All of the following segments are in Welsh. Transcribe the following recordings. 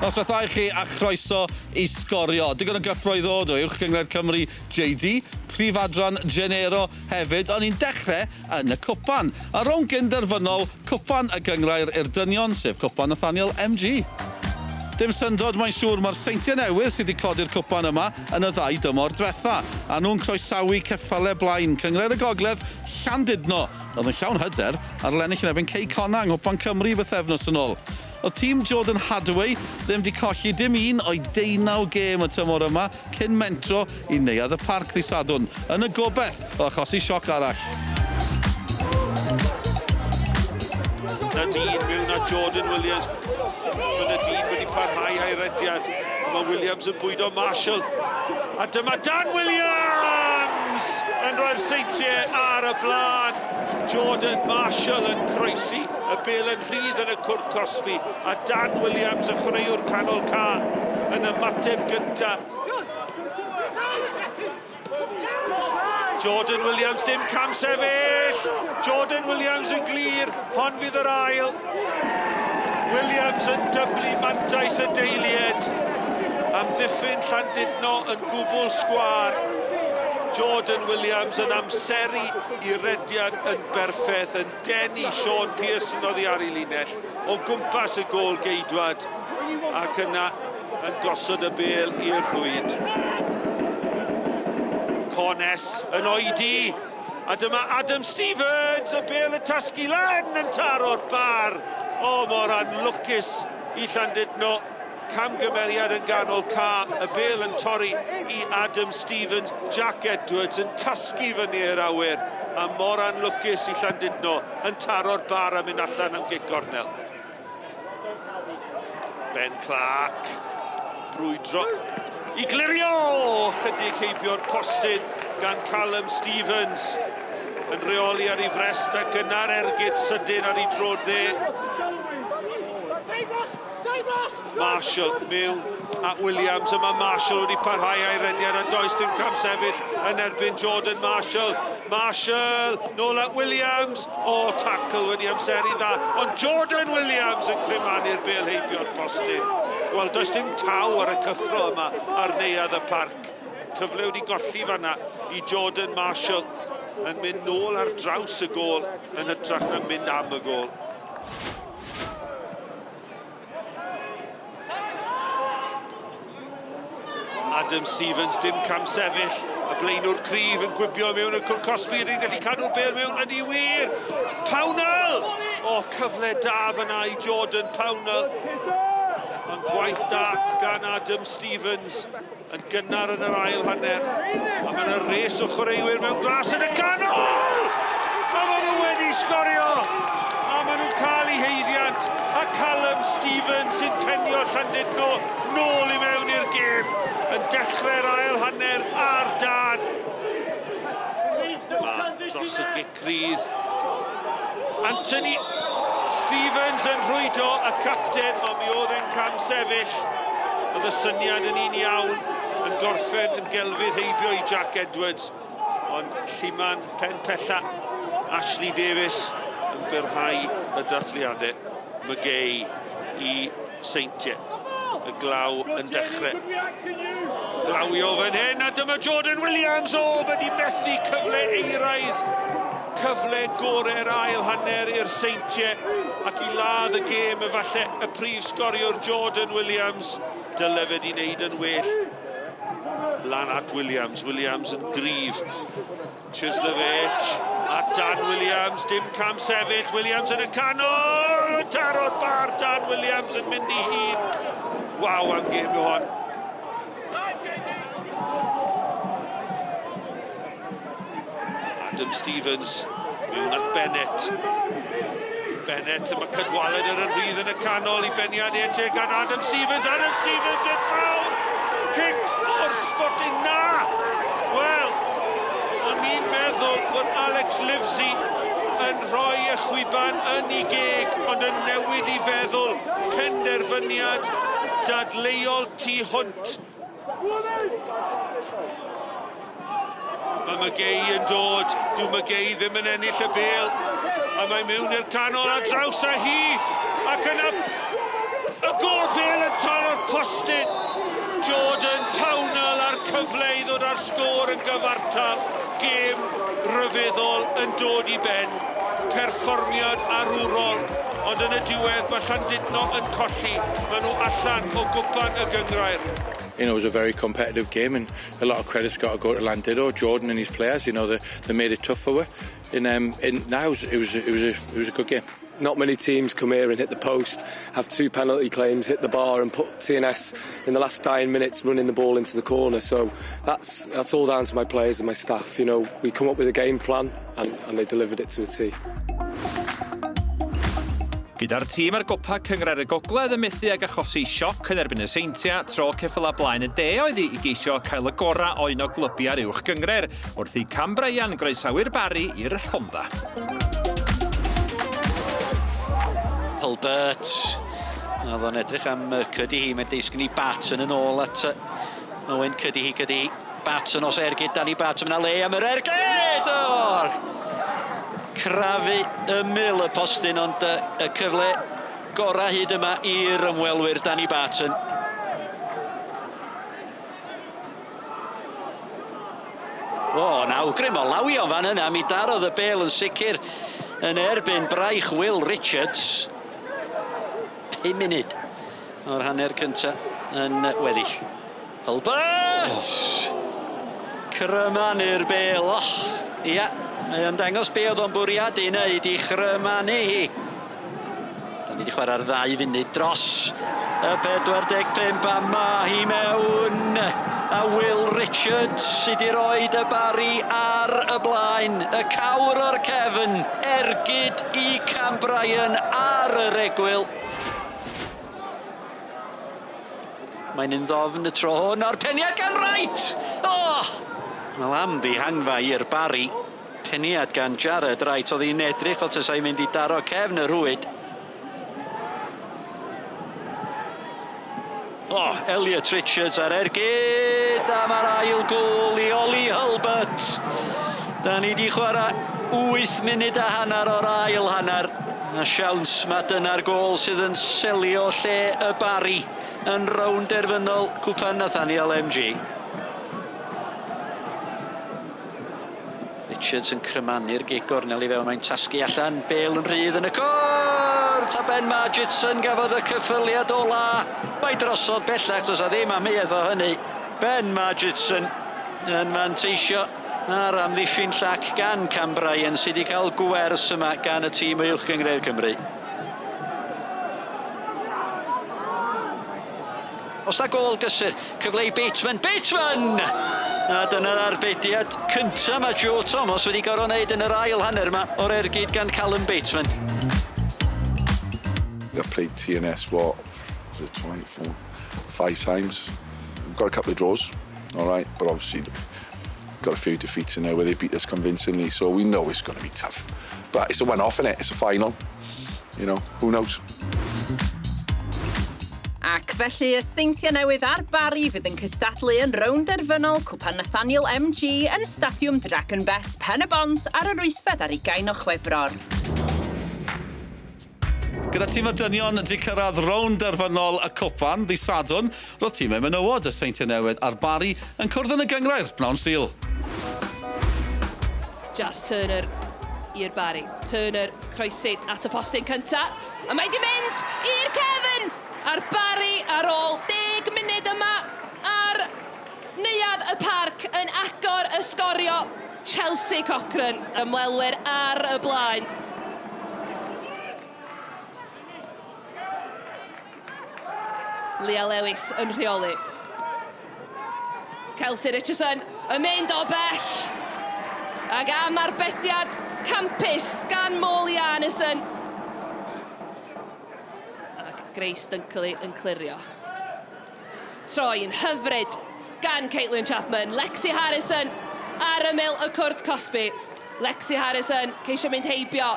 Noswaith dda i chi a chroeso i Sgorio. Digon o gyffro i ddod o Uwch Gynghrair Cymru JD, Prif Adran Genero hefyd, ond ni'n dechrau yn y cwpan. A rownd gyn-derfynol Cwpan y Gynghrair i'r Dynion, sef Cwpan Nathaniel MG. Dim syndod, mae'n siŵr, mae'r Seintiau Newydd sydd wedi codi'r cwpan yma yn y ddau dymor dwetha, a nhw'n croesawu ceffyle blaen Cynghrair y Gogledd, Llandudno, oedd yn llawn hyder ar ôl ennill yn erbyn Cei Connah yng Nghwpan Cymru bythefnos yn ôl. Oedd tîm Jordan Hadaway ddim 'di colli dim un o'i deunaw gêm y tymor yma cyn mentro i Neuadd y Parc ddydd Sadwrn, yn y gobeth o achosi sioc arall. Nadine mewn at Jordan Williams. Mae Nadine wedi parhau a'i rediad. A mae Williams yn bwydo Marshall. A dyma Dan Williams yn rhoi'r Seintiau ar y blaen. Jordan Marshall yn croesi y bêl yn rhydd yn y cwrt cosbi a Dan Williams y chwaraewr canol ca yn ymateb gynta. Jordan Williams dim cam sefyll! Jordan Williams yn glir, hon fydd yr ail. Williams yn dyblu mantais y deilied. Amddiffyn Llandudno yn gwbl sgwâr. Jordan Williams yn amseru i rediad yn berffeth, yn denu Sean Pearson oddi ar ei linell o gwmpas y gôl geidwad ac yna yn gosod y bêl i'r rhwyd. Cornes yn oedi a dyma Adam Stevens, y bêl yn tasgu lan yn taro'r bar. O, mor anlwcus i Llandudno. Camgymeriad yn ganol ca, y bêl yn torri i Adam Stevens. Jack Edwards yn tasgu fyny i'r awyr, a mor anlwcus i Llandudno yn taro'r bar a mynd allan am gic gornel. Ben Clark, brwydro i glirio! Chydig heibio'r postyn gan Callum Stevens yn rheoli ar ei frest ac yna'r ergyd sydyn ar ei drod dde. Marshall mewn at Williams, a mae Marshall wedi parhau a'i rediad a does dim cam sefyll yn erbyn Jordan Marshall. Marshall, nôl at Williams, o, tackle wedi amseru dda, ond Jordan Williams yn crymanu'r bêl heibio'r postyn. Wel, does dim taw ar y cyffro yma ar Neuadd y Parc. Cyfle wedi golli fanna i Jordan Marshall yn mynd nôl ar draws y gôl yn hytrach na mynd am y gôl. Adam Stevens, dim cam sefyll, y blaenwr cryf yn gwibio mewn y cwr cosbi, ydy'n gallu cadw'r bêl mewn, ydy wir! Pownall! O, cyfle da fyna i Jordan Pownall. Ond gwaith da gan Adam Stevens yn gynnar yn yr ail hanner. A mae yna res o chwaraewyr mewn glas yn y canol! A maen nhw wedi sgorio! A maen nhw'n cael eu haeddiant. A Callum Stevens sy'n penio Llandudno nôl i mewn i'r gêm. Yn dechrau'r ail hanner ar dan. Mae dros y gic rydd. Anthony Stevens yn rhwydo y capten, ond mi oedd e'n cam sefyll. Oedd y syniad yn un iawn, yn gorffen yn gelfydd heibio i Jack Edwards. Ond Lluman pen pella, Ashley Davies yn byrhau y dathliadau. McGay i Seintiau. Y glaw yn dechrau. Glawio fan hyn, a dyma Jordan Williams! O, mae di methu cyfle eiraidd. Cyfle gorau'r ail hanner i'r Seintiau ac i ladd y gêm efallai y prif sgoriwr Jordan Williams. Dyle fe di wneud yn well. Lan at Williams, Williams yn gryf. Chislovich a Dan Williams, dim cam sefyll, Williams yn y canol, taro'r bar, Dan Williams yn mynd i hun. Waw am gêm yw hon. Adam Stevens mewn at Bennett. Bennett, mae Cadwaladr yn rhydd yn y canol i beniad ete gan Adam Stevens. Adam Stevens yn fawr! Cic o'r sbotyn na! Wel, o'n i'n meddwl bod Alex Livesey yn rhoi y chwiban yn ei geg, ond yn newid i feddwl. Penderfyniad dadleuol tu hwnt. Mae McGay yn dod, dyw McGay ddim yn ennill y bêl, a mae mewn i'r canol a draws â hi, ac yna y gôl bêl yn taro'r postyn. Jordan Pownall a'r cyfle i ddod â'r sgôr yn gyfartal. Gêm ryfeddol yn dod i ben. Perfformiad arwrol, ond yn y diwedd mae Llandudno yn colli. Maen nhw allan o gwpan y gynghrair. You know, it was a very competitive game and a lot of credit's got to go to Llandudno, Jordan and his players, you know, they, they made it tough for us. And, and now it was, it, was, it, was a, it was a good game. Not many teams come here and hit the post, have two penalty claims, hit the bar and put TNS in the last dying minutes running the ball into the corner. So that's, that's all down to my players and my staff. You know, we come up with a game plan and, and they delivered it to a T. Gyda'r tîm ar gopa Cynghrair y Gogledd yn methu ag achosi sioc yn erbyn y Seintiau, tro ceffylau blaen y de oedd hi i geisio cael y gorau o un o glybiau'r uwch gynghrair, wrth i Cam Bryan groesawu'r Barri i'r Rhondda. Hulbert. Oedd o'n edrych am Cuddihy, mae'n disgyn i Barton yn ôl at Owen Cuddihy, Cuddihy. Barton os ergyd, Danny Barton, mae'n le am yr ergyd! O! Crafu ymyl y postyn, ond y cyfle gorau hyd yma i'r ymwelwyr Danny Barton. O, na awgrym o lawio fan yna, mi darodd y bêl yn sicr yn erbyn braich Will Richards. 5 munud o'r hanner cynta yn weddill. Hulbert! Oh. Crymanu'r bêl. Oh, ia, mae o'n dangos be oedd o'n bwriadu wneud i chrymanu hi. Da ni wedi chwarae'r ddau funud dros y 45 a ma hi mewn. A Will Richards sydd wedi roed y Barri ar y blaen. Y cawr o'r cefn, ergyd i Cam Bryan ar yr egwyl. Mae'n un ddofn y tro hwn o'r peniad gan Wright! Oh! Wel am ddihangfa i'r Barri. Peniad gan Jared Wright, oedd hi'n edrych fel tasai mynd i daro cefn y rhwyd. Oh, Elliot Richards ar ergyd a mae'r ail gôl i Ollie Hulbert. Da ni di chwarae 8 munud a hanner o'r ail hanner. A siawns mae dyna'r gôl sydd yn selio lle y Barri yn rownd derfynol Cwpan Nathaniel MG. Richards yn crymanu'r gig gornel i fewn, mae'n tasgu allan, Bale yn rhydd yn y cwrt, a Ben Margetson gafodd y cyffyliad ola. Mae drosodd bellach, does a ddim amheuaeth o hynny. Ben Margetson yn manteisio ar amddiffyn llac gan Cam Bryan sydd wedi cael gwers yma gan y tîm o Uwch Gynghrair Cymru. Os na gôl gysur, cyfle i Bateman, Bateman! A dyna'r arbediad cyntaf mae Joe Thomas wedi gorfod wneud yn yr ail hanner yma o'r ergyd gan Callum Bateman. I've played TNS, what, was it 20, four, five times. We've got a couple of draws, all right, but obviously got a few defeats in there where they beat us convincingly, so we know it's going to be tough. But it's a one-off, innit? It's a final. You know, who knows? Ac felly y Seintiau Newydd a'r Barri fydd yn cystadlu yn rownd derfynol Cwpan Nathaniel MG yn Stadiwm Dragon Bet Pen y Bont ar yr 28 o Chwefror. Gyda tîm y dynion wedi cyrraedd rownd derfynol y cwpan ddydd Sadwrn, roedd tîmau menywod y Seintiau Newydd a'r Barri yn cwrdd yn y gynghrair bnawn Sul. Jas Turner i'r Barri. Turner croesi at y postyn cynta. A mae di mynd i'r cefn! A'r Barri ar ôl 10 munud yma ar Neuadd y Parc yn agor y sgorio. Chelsea Cochrane, ymwelwyr ar y blaen. Leah Lewis yn rheoli. Kelsey Richardson yn mynd o bell. Ac am arbediad campus gan Molly Arneson. Ac Grace Dunkley yn clirio. Troi'n hyfryd gan Caitlin Chapman. Lexi Harrison ar ymyl y cwrt cosbi. Lexi Harrison ceisio mynd heibio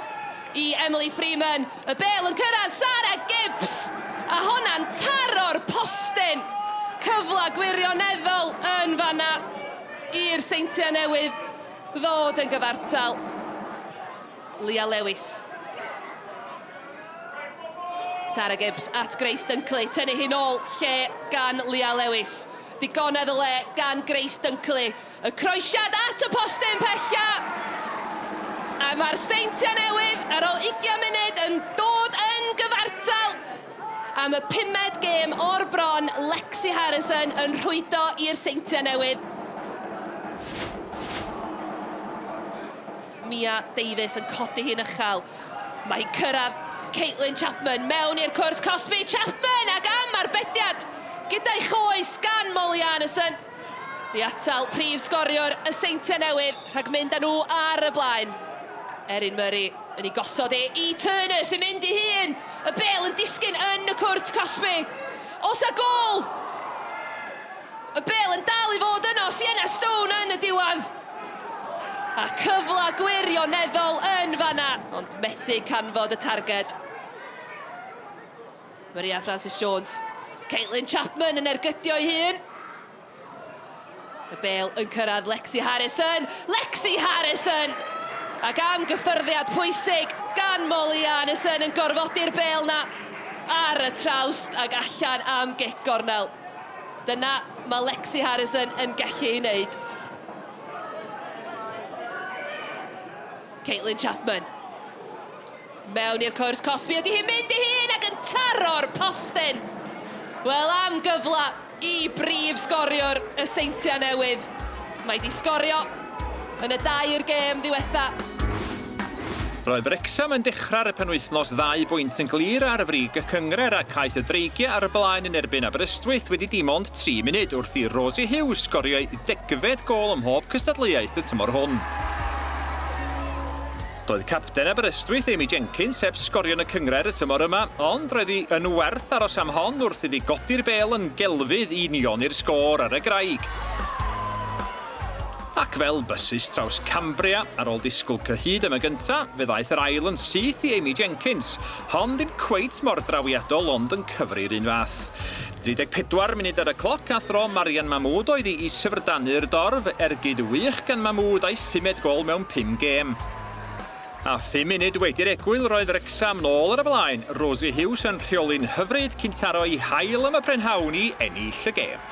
i Emily Freeman. Y bêl yn cyrraedd Sarah Gibbs! A honna'n taro'r postyn. Cyfle gwirioneddol yn fanna i'r Seintiau Newydd ddod yn gyfartal. Leah Lewis. Sarah Gibbs at Grace Dunkley, tynnu hi'n ôl lle gan Leah Lewis. Digonedd o le gan Grace Dunkley. Y croesiad at y postyn pella! A mae'r Seintiau Newydd ar ôl 20 munud yn dod yn gyfartal am y pumed gêm o'r bron, Lexi Harrison yn rhwydo i'r Seintiau Newydd. Mia Davies yn codi hi'n uchel. Mae hi'n cyrraedd Caitlin Chapman mewn i'r cwrt cosbi. Chapman ac am arbediad gyda'i choes gan Molly Arneson i atal prif sgoriwr y Seintiau Newydd rhag mynd â nhw ar y blaen. Erin Murray yn ei gosod e i Turner sy'n mynd i hun. Y bêl yn disgyn yn y cwrt cosbi. Os a gôl! Y bêl yn dal i fod yno, Sienna Stone yn y diwedd. A cyfle gwirioneddol yn fanna, ond methu canfod y targed. Maria Francis Jones. Caitlin Chapman yn ergydio ei hun. Y bêl yn cyrraedd Lexi Harrison. Lexi Harrison! Ac am gyffyrddiad pwysig gan Molly Arneson yn gorfodi'r bêl na ar y trawst ac allan am gic gornel. Dyna mae Lexi Harrison yn gallu ei wneud. Caitlin Chapman. Mewn i'r cwrt cosbi ydy hi'n mynd i hun ac yn taro'r postyn. Wel am gyfle i brif sgoriwr y Seintiau Newydd. Mae di sgorio yn y dair gêm ddiwetha. Roedd Wrecsam yn dechrau ar y penwythnos ddau bwynt yn glir ar frig y cynghrair ac aeth y Dreigiau ar y blaen yn erbyn Aberystwyth wedi dim ond tri munud wrth i Rosie Hughes sgorio ei ddegfed gôl ym mhob cystadleuaeth y tymor hwn. Doedd capten Aberystwyth, Amy Jenkins, heb sgorio yn y cynghrair y tymor yma, ond roedd hi yn werth aros am hon wrth iddi godi'r bêl yn gelfydd i unioni'r sgôr ar y graig. Ac fel bysus traws Cambria, ar ôl disgwyl cyhyd am y gynta, fe ddaeth yr ail yn syth i Amy Jenkins. Hon ddim cweit mor drawiadol ond yn cyfri'r un fath. 34 munud ar y cloc a thro Marian Mahmood oedd hi i syfrdanu'r dorf, ergyd wych gan Mahmood a'i phumed gôl mewn pum gêm. A phum munud wedi'r egwyl roedd Wrecsam nôl ar y blaen, Rosie Hughes yn rheoli'n hyfryd cyn taro ei hail am y prynhawn i ennill y gêm.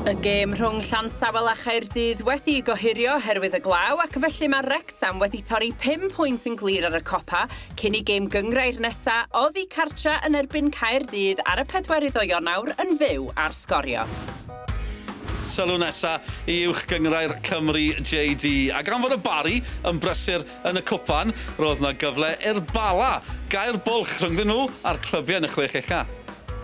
Y gêm rhwng Llansawel a Chaerdydd wedi'i gohirio oherwydd y glaw ac felly mae Wrecsam wedi torri pum pwynt yn glir ar y copa cyn i gêm gynghrair nesa oddi cartra yn erbyn Caerdydd ar y pedwerydd o Ionawr yn fyw ar Sgorio. Sylw nesa i Uwch Gynghrair Cymru JD. A gan fod y Barri yn brysur Yn y cwpan, roedd 'na gyfle i'r Bala gau'r bwlch rhyngddyn nhw a'r clybiau yn y chwech ucha.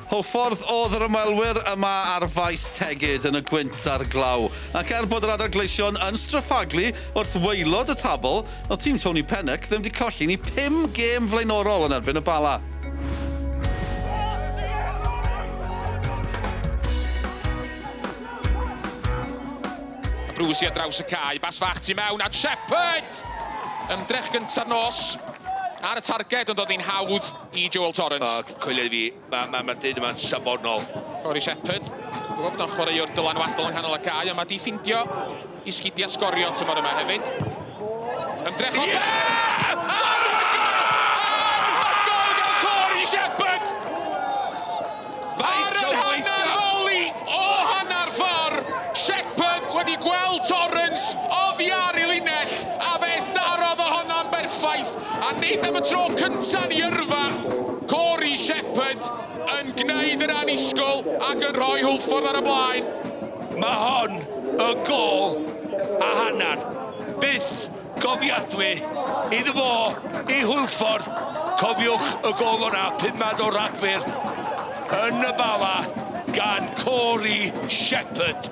Hwlffordd oedd yr ymwelwyr yma ar Faes Tegid yn y gwynt a'r glaw. Ac er bod yr Adar Gleision yn stryffaglu wrth waelod y tabl, oedd tîm Tony Pennock ddim 'di colli ni pum gêm flaenorol yn erbyn y Bala. A Brucey ar draws y cae, bas fach tu mewn, a Shepherd! Ymdrech gynta'r nos ar y targed, ond oedd hi'n hawdd i Joel Torrance. O, coelio i fi, mae ma, ma dyn yma'n safonol. Corey Shepherd, dwi'n gwybod bod o'n chwaraewr dylanwadol yng nghanol y cae, ond mae di ffindio i sgidiau sgorio tymor yma hefyd. Ymdrech o yeah! Anhygoel! Anhygoel gan Corey Shepherd! Ar yr hanner foli o hanner ffordd, Shepherd wedi gweld Torrance oddi ar ei linell a fe darodd ohono'n berffaith a nid am y tro cynta'n ei yrfa, Corey Shepherd yn gwneud yr annisgwyl ac yn rhoi Hwlffordd ar y blaen. Mae hon yn gôl a hanner. Byth gofiadwy iddo fo i Hwlffordd. Cofiwch y gôl o'na, pumed o Ragfyr yn y Bala gan Corey Shepherd.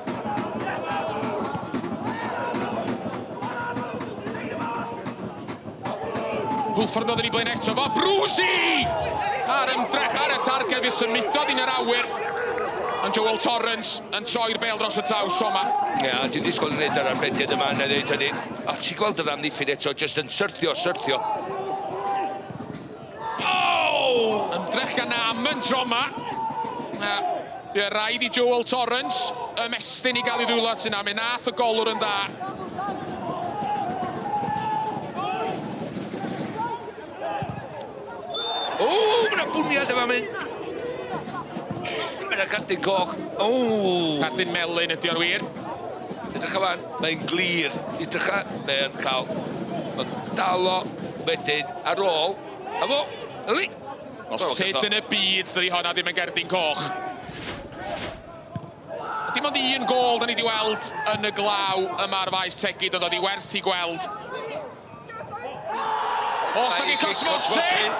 Hwlffordd yn dod yn ei blaen eto fo, Brucey! A'r ymdrech ar y targed fe symudodd yn yr awyr. Ond Joel Torrance yn troi'r bêl dros y traws tro 'ma. Ia, dwi'n disgwyl gwneud yr arbediad yma, na ddeud hynny. A ti'n gweld yr amddiffyn eto, jyst yn syrthio, syrthio. Oh! Ymdrech gan Amon tro yma. Na, ie, rhaid i Joel Torrance ymestyn i gael ei ddwylo at yna. Mi nath y golwr yn dda. O, mae yna bwniad yma mynd. Mae yna cardyn coch. O! Cardyn melyn ydy o'n wir. Edrych fan, mae'n glir. Edrych mae'n cael. Mae'n dal o wedyn ar ôl. A fo, yli. Wel, sut yn y byd dydy honna ddim yn gerdyn coch? Dim ond un gôl da ni wedi weld yn y glaw yma ar faes Tegid, ond oedd hi werth i gweld. Oes na gic o'r smotyn?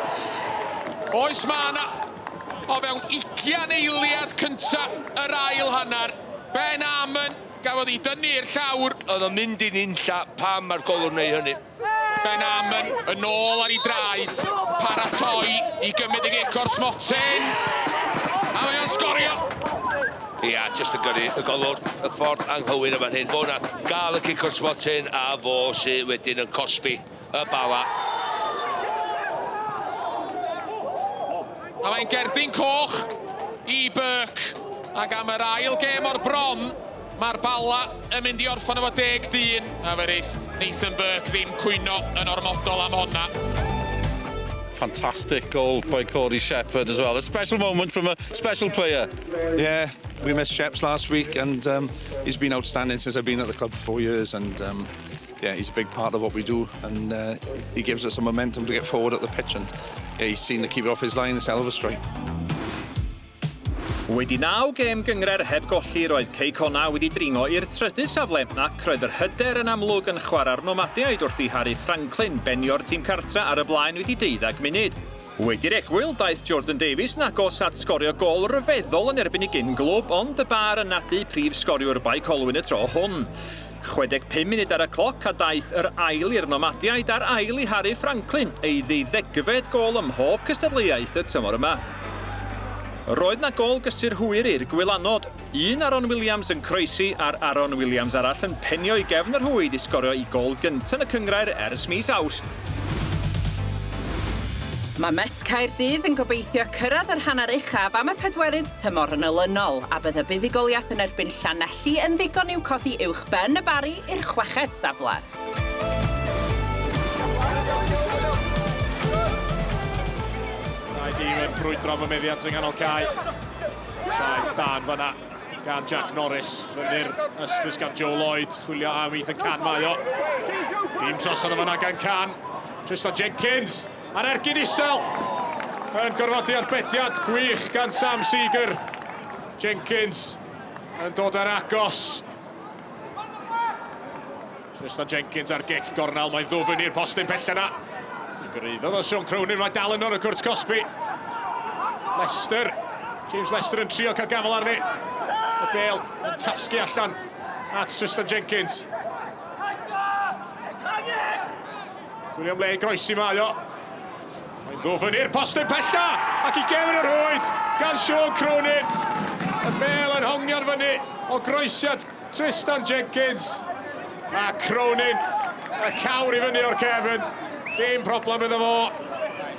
Oes ma na o fewn ugian eiliad cynta yr ail hanner. Ben Amon gafodd ei dynnu i'r llawr. Oedd o'n mynd i nunlla, pam mae'r golwr wneud hynny? Ben Amon yn ôl ar ei draed, paratoi i gymryd y gic o'r smotyn. A mae o'n sgorio. Ia, jyst yn gyrru y golwr y ffordd anghywir yma'n hyn. Fo na gael y cic o'r smotyn a fo sydd wedyn yn cosbi y bala. A mae'n gerdyn coch i Burke. Ac am yr ail gêm o'r bron, Mae'r Bala yn mynd i orffen efo deg dyn, a fe wneith Nathan Burke ddim cwyno yn ormodol am honna. Fantastic goal by Corey Shepherd as well. A special moment from a special player. Yeah, we missed Sheps last week and he's been outstanding since I've been at the club for 4 years and yeah, he's a big part of what we do and he gives us some momentum to get forward at the pitch and yeah, he's seen the keeper off his line, it's hell of a strike. Wedi naw gêm gynghrair heb golli roedd Cei Connah wedi dringo i'r trydydd safle ac roedd yr hyder yn amlwg yn chwarae'r Nomadiaid wrth i Harry Franklin benio'r tîm cartra ar y blaen wedi deuddag munud. Wedi'r egwyl, daeth Jordan Davies yn agos at sgorio gôl ryfeddol yn erbyn ei gyn glwb ond y bar yn nadu prif sgoriwr Bae Colwyn y tro hwn. 65 munud ar y cloc a daeth yr ail i'r Nomadiaid a'r ail i Harry Franklin, ei ddeuddegfed gôl ym mhob cystadleuaeth y tymor yma. Roedd 'na gôl gysur hwyr i'r gwylanod. Un Aaron Williams yn croesi a'r Aaron Williams arall yn penio i gefn y rhwyd i sgorio i gôl gynta' yn y cynghrair ers mis Awst. Mae Met Caerdydd yn gobeithio cyrraedd yr hanner uchaf am y pedwerydd tymor yn olynol, a bydd y buddugoliaeth yn erbyn Llanelli yn ddigon i'w codi uwch ben y Barri i'r chweched safle. Dau dîm yn brwydro am y meddiant yng nghanol cae. Saeth dan fanna gan Jack Norris. Fyny'r ystlys gan Joe Lloyd. Chwilio am Ethan Can mae o. Dim trosodd o fanna gan Can. Tristan Jenkins ar ergyd isel. Yn gorfodi arbediad gwych gan Sam Seeger. Jenkins yn dod ar agos. Tristan Jenkins ar gic gornel, mae'n ddwfn i'r postyn pella na. I gyrhaeddodd o Sean Cronin, mae dal yno yn y cwrt cosbi. Lester, James Lester yn trio cael gafel arni. Y bel yn tasgu allan at Tristan Jenkins. Chwilio am le i groesi mae o. Mae'n ddwfn i'r postyn pella ac i gefn yr rhwyd gan Sean Cronin. Y bel yn hongian fyny o groesiad Tristan Jenkins. A Cronin, y cawr i fyny o'r cefn. Dim problem iddo fo.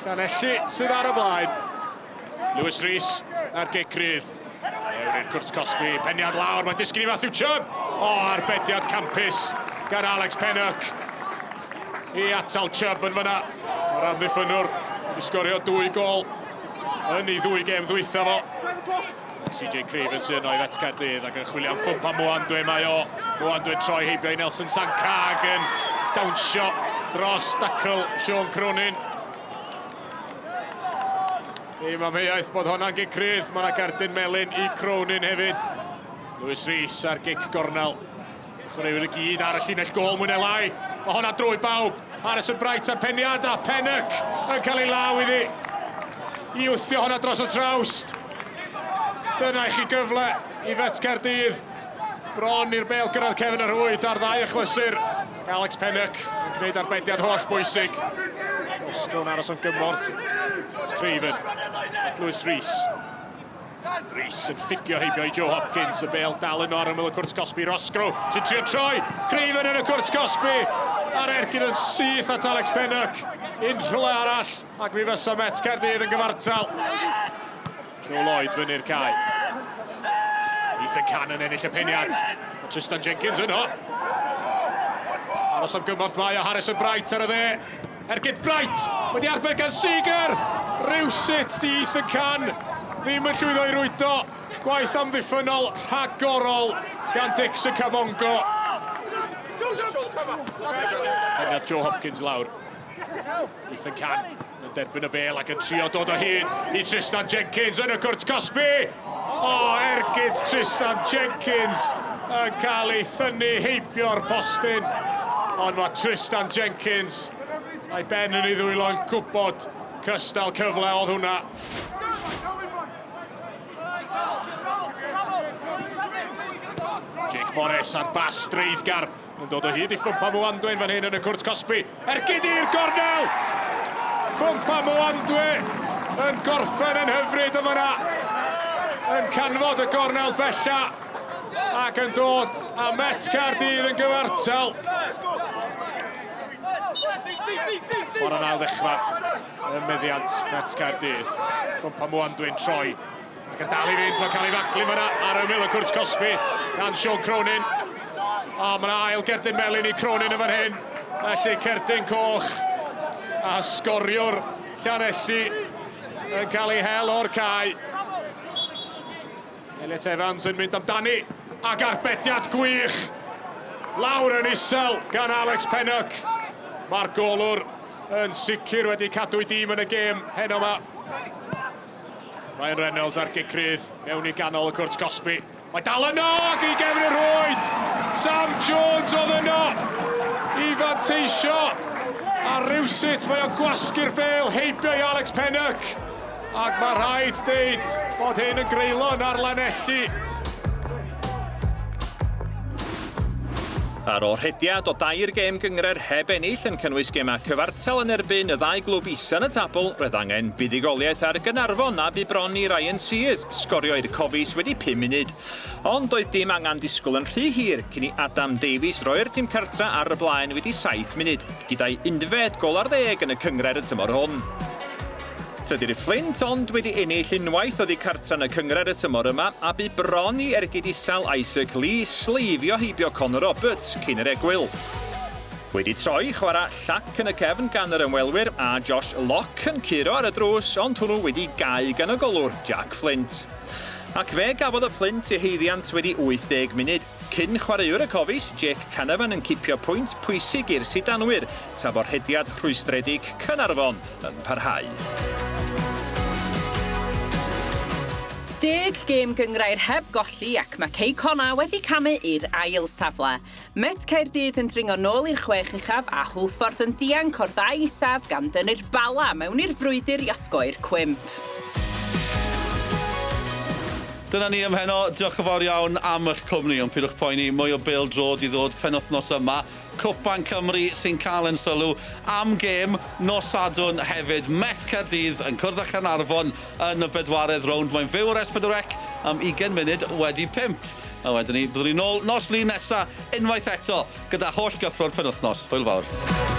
Llanelli sydd ar y blaen. Lewis Rees ar gic rydd. Mewn i'r cwrt cosbi, peniad lawr, mae'n disgyn i Matthew Chubb. O, arbediad campus gan Alex Pennock. I atal Chubb yn fyna. Mae'r amddiffynnwr wedi sgorio dwy gol yn ei ddwy gêm ddwytha fo. CJ Craven sy'n yno i Fet Caerdydd ac yn chwilio am ffwmp am Mwandwe mae o. Mwandwe'n troi heibio i Nelson Sanka ac yn dawnsio dros dacl Sean Cronin. Dim amheuaeth bod honna'n gic rydd. Mae yna gerdyn melyn i Cronin hefyd. Lewis Rees ar gic gornel. Chwaraewyr y gyd ar y llinell gôl mwy neu lai. Mae honna drwy bawb. Harrison Bright ar peniad a Pennock yn cael ei law iddi. I wthio honna dros y trawst. Dyna i chi gyfle i Fet Caerdydd. Bron i'r bêl gyrraedd cefn y rhwyd ar ddau achlysur. Alex Pennock yn gwneud arbediad holl bwysig. Roscoe'n aros am gymorth. Craven at Lewis Rees. Rees yn ffugio heibio i Joe Hopkins. Y bêl dal yno ar ymyl y cwrt cosbi. Roscrow sy'n trio troi. Craven yn y cwrt cosbi. A'r ergyd yn syth at Alex Pennock. Unrhyw le arall. Ac mi fysa Met Caerdydd yn gyfartal. Joe Lloyd fyny'r cae. Ethan Cannon ennill y peniad. A Tristan Jenkins yno. Aros am gymorth mae o Harrison Bright ar y dde. Ergyd Bright wedi arbed gan Seeger. Rywsut di Ethan Can ddim yn llwyddo i rwydo. Gwaith amddiffynnol rhagorol gan Dixon Kabongo. Yna Joe Hopkins lawr. Ethan Can yn derbyn y bel ac yn trio dod o hyd i Tristan Jenkins yn y cwrt cosbi. O, ergyd Tristan Jenkins yn cael ei thynnu heibio'r postyn. Ond mae Tristan Jenkins a'i ben yn ei ddwylo yn gwybod cystal cyfle oedd hwnna. Jake Morris ar bas dreiddgar yn dod o hyd i Ffwmpa Mwandwe'n fan hyn yn y cwrt cosbi. Ergyd i'r gornel! Ffwmpa Mwandwe yn gorffen yn hyfryd yn fanna. Yn canfod y gornel bella ac yn dod a Met Caerdydd yn gyfartal. Chwarae'n ail ddechrau ym meddiant Met Caerdydd. Ffwmpa Mwandwe'n troi Ac yn dal i fynd, mae'n cael ei faglu fyna ar ymyl y cwrt cosbi gan Sean Cronin. O, mae yna ail gerdyn melyn i Cronin yn fan hyn. Felly cerdyn coch a sgoriwr Llanelli yn cael ei hel o'r cae. Elliot Evans yn mynd amdani ac arbediad gwych lawr yn isel gan Alex Pennock. Mae'r golwr yn sicr wedi cadw ei dîm yn y gêm heno yma. Ryan Reynolds ar gic rydd mewn i ganol y cwrt cosbi. Mae dal yno ac i gefn y rhwyd! Sam Jones oedd yno i fanteisio a rywsut mae o'n gwasgu'r bêl heibio i Alex Pennock. Ac mae rhaid deud bod hyn yn greulon ar Lanelli. Ar ôl rhediad o dair gêm gynghrair heb ennill yn cynnwys gemau cyfartal yn erbyn y ddau glwb isa yn y tabl, roedd angen buddugoliaeth ar Gaernarfon a bu bron i Ryan Sears sgorio i'r Cofis wedi pum munud. Ond doedd dim angen disgwyl yn rhy hir cyn i Adam Davies roi'r tîm cartra ar y blaen wedi saith munud, gyda'i unfed gôl ar ddeg yn y cynghrair y tymor hwn. Tydi'r Fflint ond wedi ennill unwaith oddi cartra yn y cynghrair y tymor yma, a bu bron i ergyd isel Isaac Lee sleifio heibio Connor Roberts cyn yr egwyl. Wedi troi chwarae llac yn y cefn gan yr ymwelwyr a Josh Locke yn curo ar y drws ond hwnnw wedi gau gan y golwr Jack Flint. Ac fe gafodd y Fflint ei haeddiant wedi 80 munud. Cyn chwaraewr y Cofis, Jake Canavan yn cipio pwynt pwysig i'r sidanwyr, tra bo rhediad rhwystredig Caernarfon yn parhau. Deg gêm gynghrair heb golli ac mae Cei Connah wedi camu i'r ail safle. Met Caerdydd yn dringo nôl i'r chwech uchaf a Hwlffordd yn dianc o'r ddau isaf gan dynnu'r Bala mewn i'r frwydr i osgoi'r cwymp. Dyna ni am heno, diolch yn fawr iawn am eich cwmni, ond pidwch poeni, mwy o bêl-droed i ddod penwythnos yma. Cwpan Cymru sy'n cael ein sylw am gêm nos Sadwrn hefyd. Met Caerdydd yn cwrdd â Chaernarfon yn y bedwaredd rownd. Mae'n fyw ar S4C am 20 munud wedi pump. A wedyn ni, byddwn ni nôl nos Lun nesa unwaith eto gyda holl gyffro'r penwythnos. Hwyl fawr.